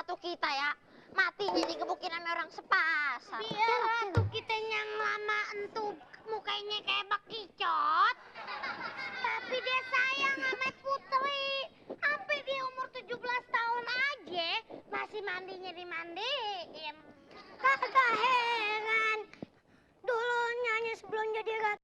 ratu kita ya. Matinya digebukin sama orang sepasar. Biar ratu kita yang lama entu mukanya kayak bakicot. Tapi dia sayang sama Putri. Sampai dia umur 17 tahun aja masih mandinya dimandiin. Kagak heran. Dulunya sebelum jadi ratu.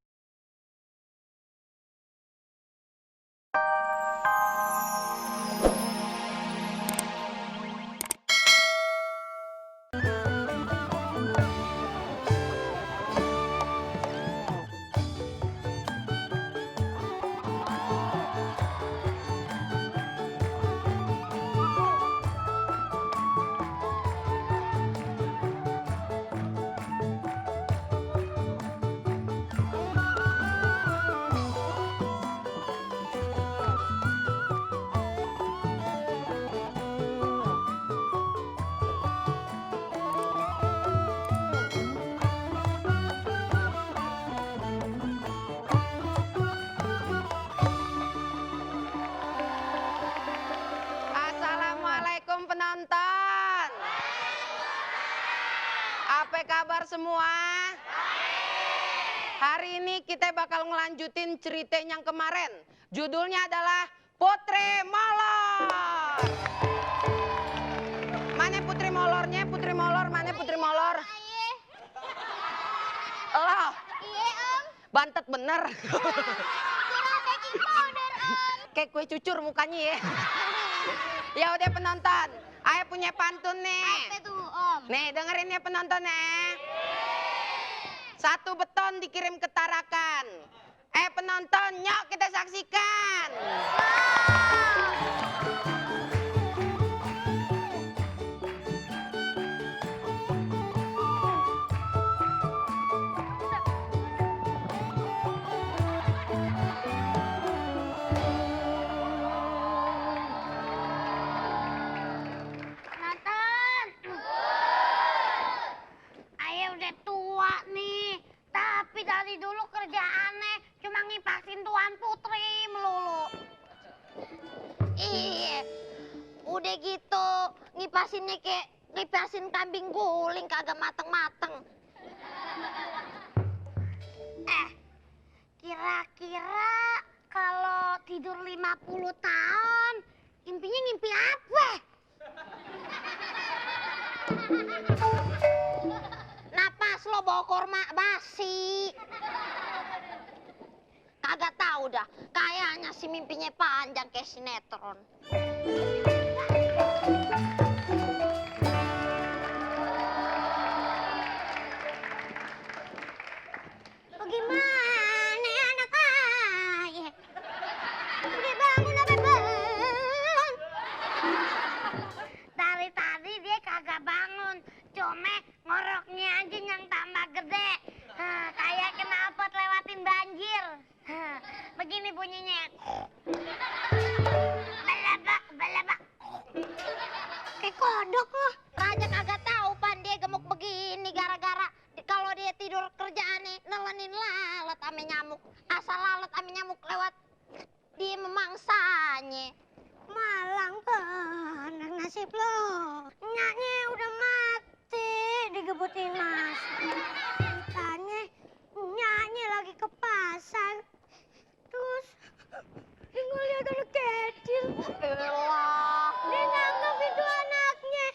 Assalamualaikum penonton. Apa kabar semua? Hari ini kita bakal ngelanjutin cerita yang kemarin. Judulnya adalah Putri Molor. Mana Putri Molornya? Putri Molor, mana Putri Molor? Loh, Iya om. bantet bener. Suruh baking powder om. Kayak kue cucur mukanya ya. Ya udah penonton, ayah punya pantun nih. Apa tuh om? Nih dengerin ya penonton ya. Satu beton dikirim ke Tarakan. Penonton, yuk kita saksikan. Nathan. Ayah udah tua nih. Tapi dari dulu kerjaannya cuma ngipasin Tuan Putri melulu. Iya. Udah gitu ngipasinnya kayak ngipasin kambing guling kagak mateng-mateng. Kira-kira kalau tidur 50 tahun, impinya ngimpi apa? Napas lo bawa korma basi. Kagak tahu dah. Kayaknya si mimpinya panjang kayak sinetron. Bagaimana ya anak ayah? Udah bangun apa belum? Dari tadi dia kagak bangun. Cuma ngoroknya aja yang tambah gede. Kayak knalpot lewatin banjir. Begini bunyinya. Balabak, balabak. Kayak kodok loh. Raja kagak tahu pan dia gemuk begini gara-gara kalau dia tidur kerjaannya nelenin lalat ame nyamuk. Asal lalat ame nyamuk lewat dia memangsanya. Malang kan nasib lo. Nyaknya udah mati digebutin mas. Ditanya nyaknya lagi ke pasar. Terus dia ngeliat anak kecil. Elah. Dia nganggap itu anaknya.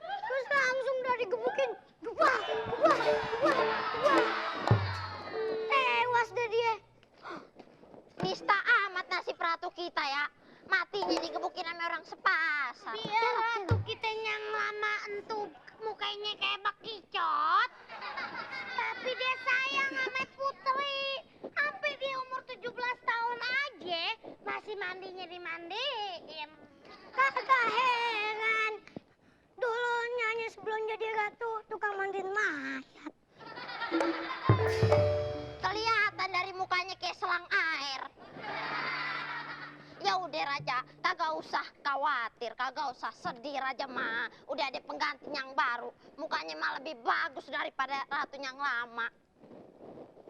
Terus langsung udah digebukin. Gebak, gebak, gebak, gebak. Tewas deh dia. Nista amat nasib ratu kita ya. Matinya digebukin sama orang sepasar. Biar ratu kita yang lama entu mukanya kayak bakicot. Tapi dia sayang sama Putri. Sampai dia umur 17 tahun aja masih mandinya dimandiin. Kagak heran. Dulunya sebelum jadi ratu tukang mandiin mayat. Kelihatan dari mukanya kayak selang air. Ya udah Raja, kagak usah khawatir, kagak usah sedih Raja mah. Udah ada pengganti yang baru, mukanya mah lebih bagus daripada ratu yang lama.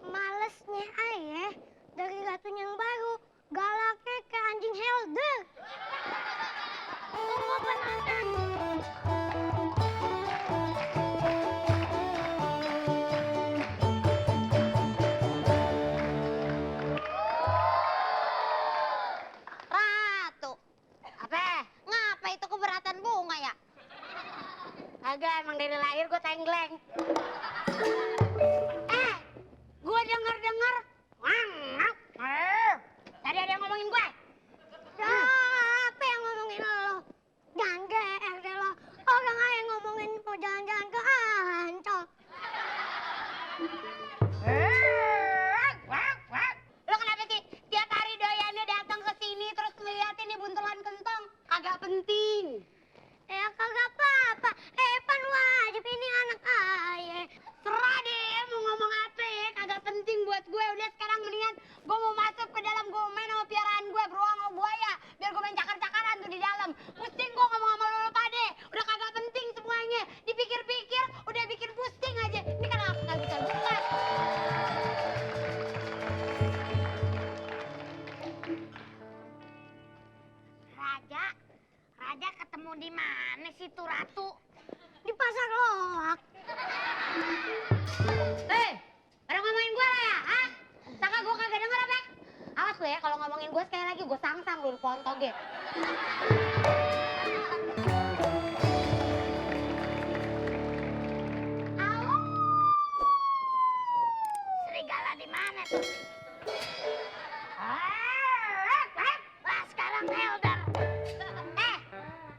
Malesnya ayah dari ratu yang baru galaknya ke anjing Helder. Tunggu penonton. Kagak, emang dari lahir gue tenggleng. Gue denger-denger. Tadi ada yang ngomongin gue. Siapa yang ngomongin lo? Gangger deh lo. Orang aja yang ngomongin mau jalan-jalan ke Ancol. Lo kenapa sih tiap hari doyannya datang ke sini terus ngeliatin nih buntelan kentong? Kagak penting. Ya kagak apa-apa. Pan wajib ini anak ayah. Serah deh mau ngomong apa ya. Kagak penting buat gue. Udah sekarang mendingan gue mau masuk ke dalam, gue main sama piaraan gue beruang sama buaya. Biar gue main cakar-cakaran tuh di dalam. Pusing gue ngomong sama lo pade. Udah kagak penting semuanya. Dipikir-pikir udah bikin pusing aja. Ini kenapa kagak bisa buka? Raja ketemu di mana sih tuh Ratu? Di pasar loak. Pada ngomongin gue lah ya, hah? Sangka gue kagak denger apa? Awas lo ya, kalau ngomongin gue sekali lagi gue sangsang lu di pohon toge. Serigala di mana tuh? Wah, sekarang Elder.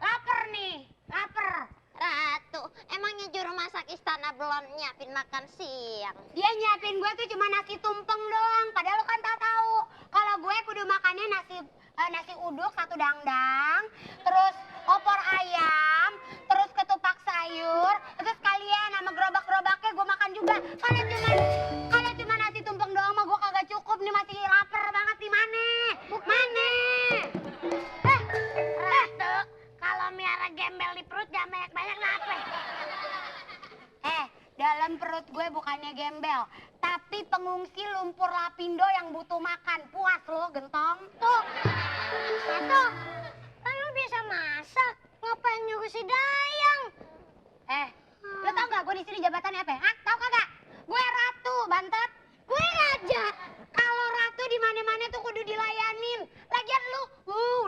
Lapar nih, lapar. Ratu, emangnya juru masak istana belum nyiapin makan siang? Dia nyiapin gue tuh cuma nasi tumpeng doang. Padahal lo kan tak tahu. Kalau gue kudu makannya nasi uduk satu dangdang, terus opor ayam, terus ketupat sayur, terus kalian sama gerobak-gerobaknya gue makan juga. Kalau cuma nasi tumpeng doang mah gue kagak cukup nih, masih lapar banget di mana? Mana? Ratu, kalau miara gembel di perut jangan banyak-banyak kenapa? Dalam perut gue bukannya gembel, tapi pengungsi lumpur Lapindo yang butuh makan. Puas lo, gentong? Tuh, Ratu, kan lo bisa masak. Ngapain nyuruh si Dayang? Lo tau gak gue di sini jabatannya apa? Hah? Tau kagak? Gue Ratu, Bantet. Gue Raja. Kalau Ratu di mana-mana tuh kudu dilayanin. Lagian lu,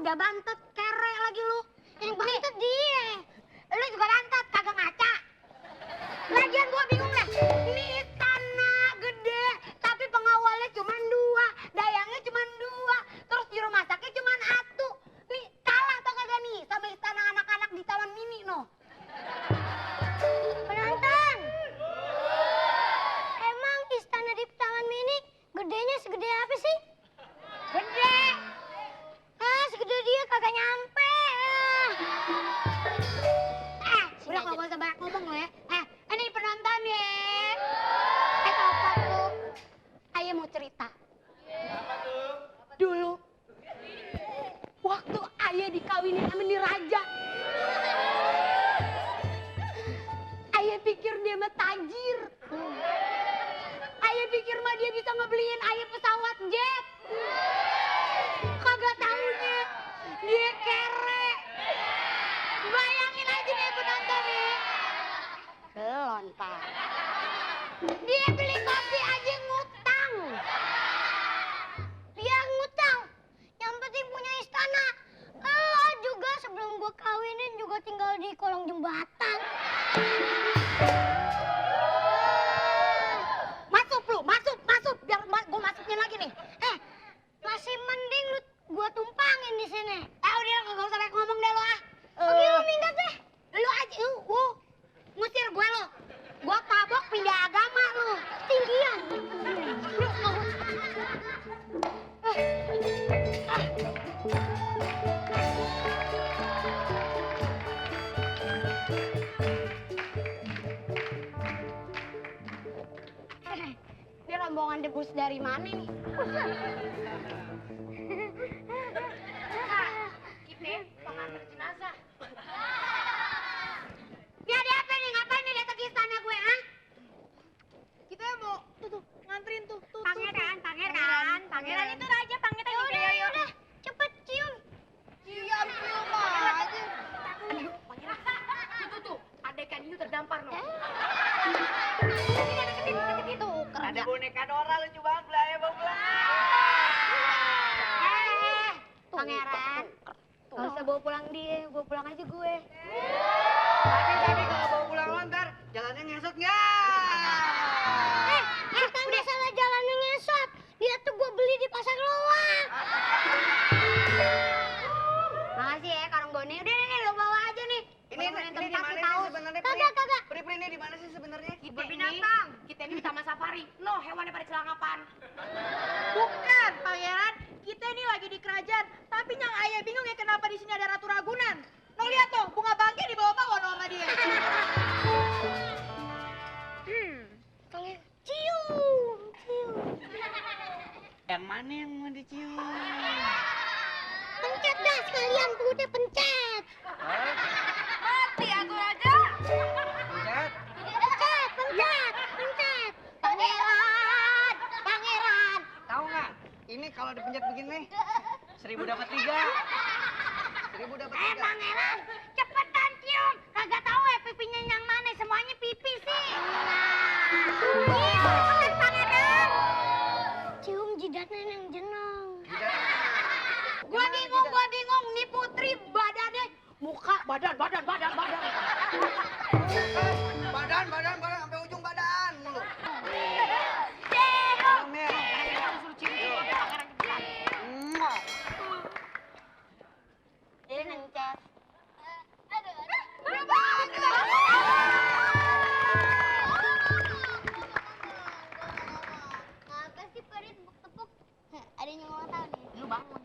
udah Bantet, kere lagi lu. Yang Bantet dia. Lu juga Bantet, kagak ngaca. Lagian gua bingung deh, ini istana gede, tapi pengawalnya cuma 2, dayangnya cuma 2, terus juru masaknya cuma 1. Nih, kalah tau kagak nih sama istana anak-anak di Taman Mini, no? Penonton! Emang istana di Taman Mini gedenya segede apa sih? Gede! Segede dia kagak nyampe. Udah gak usah banyak ngomong lo ya. Ini penonton ya. Apa tuh? Ayah mau cerita. Apa tuh? Dulu, waktu ayah dikawinin sama nih raja, ayah pikir dia mah tajir. Ayah pikir mah dia bisa ngebeliin ayah pesawat jet. Kagak taunya dia kere. Bayangin aja nih penonton ya. Belum, Pak. Dia beli kopi aja ngutang. Dia ngutang. Yang penting punya istana. Lo juga sebelum gua kawinin juga tinggal di kolong jembatan. Masuk lu, masuk. Biar gua masukin lagi nih. Masih mending lu gua tumpangin di sini. Udah kagak usah banyak ngomong deh lo ah. Oke, lu minggat deh. Lu aja, ngusir gue lo. Gue tabok pindah agama lu. Tinggian. Lu Ini rombongan debus dari mana nih? Kita pengantar jenazah. Ini ada apa nih? Ngapain nih datang ke istana gue, ha? Kita mau nganterin tuh. Pangeran itu raja, pangeran. Yaudah, cepet cium. Cium aja. Aduh, pangeran. Tuh, adekan itu terdampar no. Itu Ada boneka Dora lucu banget, belanya bang. Pangeran. Gak usah bawa pulang dia, bawa pulang aja gue. Tapi kalau bawa pulang dicium. Pencet dah sekalian tuh udah pencet. Hah? Mati aku aja. Pencet. Pencet. Pangeran, pangeran. Tahu nggak? Ini kalau dipencet begini, 1000 dapat 3. 1000 dapat 3. Pangeran, cepetan cium. Kagak tahu ya pipinya yang mana, semuanya pipi sih. Cepetan pangeran. Cium jidatnya yang jenong. Gua bingung nih Putri badannya muka badan. Badan sampai ujung badan mulu. Ini nencet. Apa sih pada tepuk-tepuk? Ada yang ulang tahun nih. Lu bangun.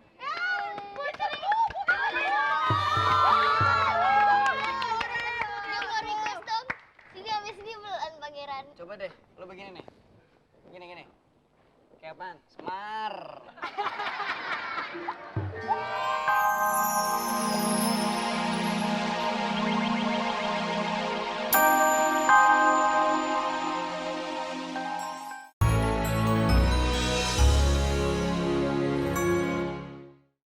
Jangan request dong. Sini sampai sini belan pangeran. Coba deh, lu begini nih. Gini. Kayak apaan? Semar.